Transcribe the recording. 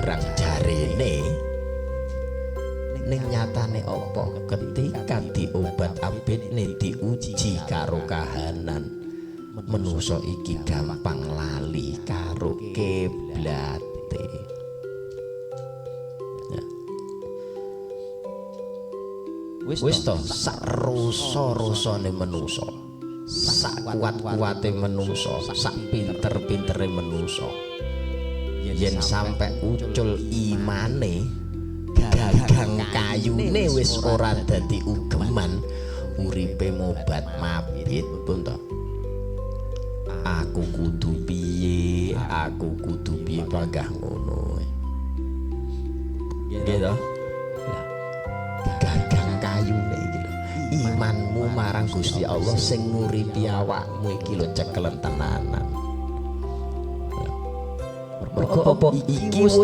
barang jarene. Ning nyatane apa? Ketika diobat-abitne, diuji karo kahanan, menusa iki gampang lali karo kiblate. Ya. Wis to, sak rasa-rasane menusa, sak kuat-kuate menusa, sak pinter-pintere menusa, yen sampe ucul imane, gagang kayune wis ora dadi ugeman, uripe mobat mabit pun to. Aku kudu piye, aku kudu piye, panggah ngono. Nggih to? Lah, gagang kayune iki lho. Imanmu marang Gusti Allah sing nguripi awakmu iki lho cekelen tenanan. Mergo apa? Iki wis